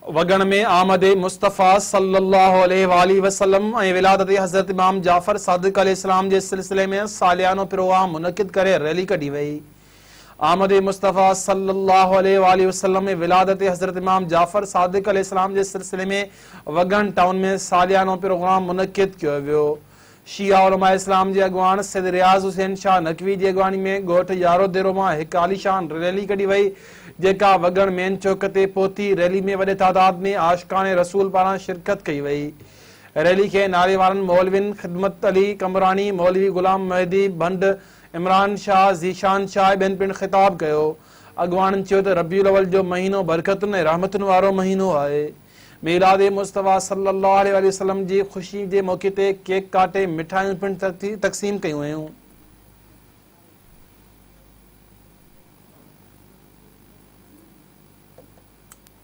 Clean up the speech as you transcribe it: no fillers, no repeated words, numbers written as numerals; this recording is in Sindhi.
وڳڻ ۾ آمد مصطفيٰ صلّي اللّٰه عليه واٰله وسلّم ۽ ولادت حضرت امام جعفر صادق عليه السلام جي سلسلي ۾ ساليانو پروگرام منعقد ڪري ريلي ڪڍي وئي. آمد مصطفيٰ صلّي اللّٰه عليه واٰله وسلّم ۽ ولادت حضرت امام جعفر صادق عليه السلام جي سلسلي ۾ وڳڻ ٽائون ۾ ساليانو پروگرام منعقد ڪيو ويو. شيعه علماء اسلام جي اڳواڻ سيد رياض حسين شاهه نقوي جي اڳواڻي ۾ ڳوٺ يارو ديرو مان هڪ عاليشان ريلي ڪڍي وئي، جيڪا وڳڻ مين چوڪ تي پهتي، ريلي ۾ وڏي تعداد ۾ عاشقان رسول پاران شرڪت ڪئي وئي. ريلي کي نالي وارن مولوين خدمت علي قمبراڻي، مولوي غلام مهدي ڀنڊ، عمران شاهه، ذيشان شاهه ۽ ٻين پڻ خطاب ڪيو. اڳواڻن چيو ته ربيع الاول جو مهينو برڪتن ۽ رحمتن وارو مهينو آهي. ميلاد مصطفيٰ صلي الله عليه وآله وسلم جي خوشي جي موقعي تي ڪيڪ ڪاٽي مٺايون پڻ تقسيم ڪيون ويون.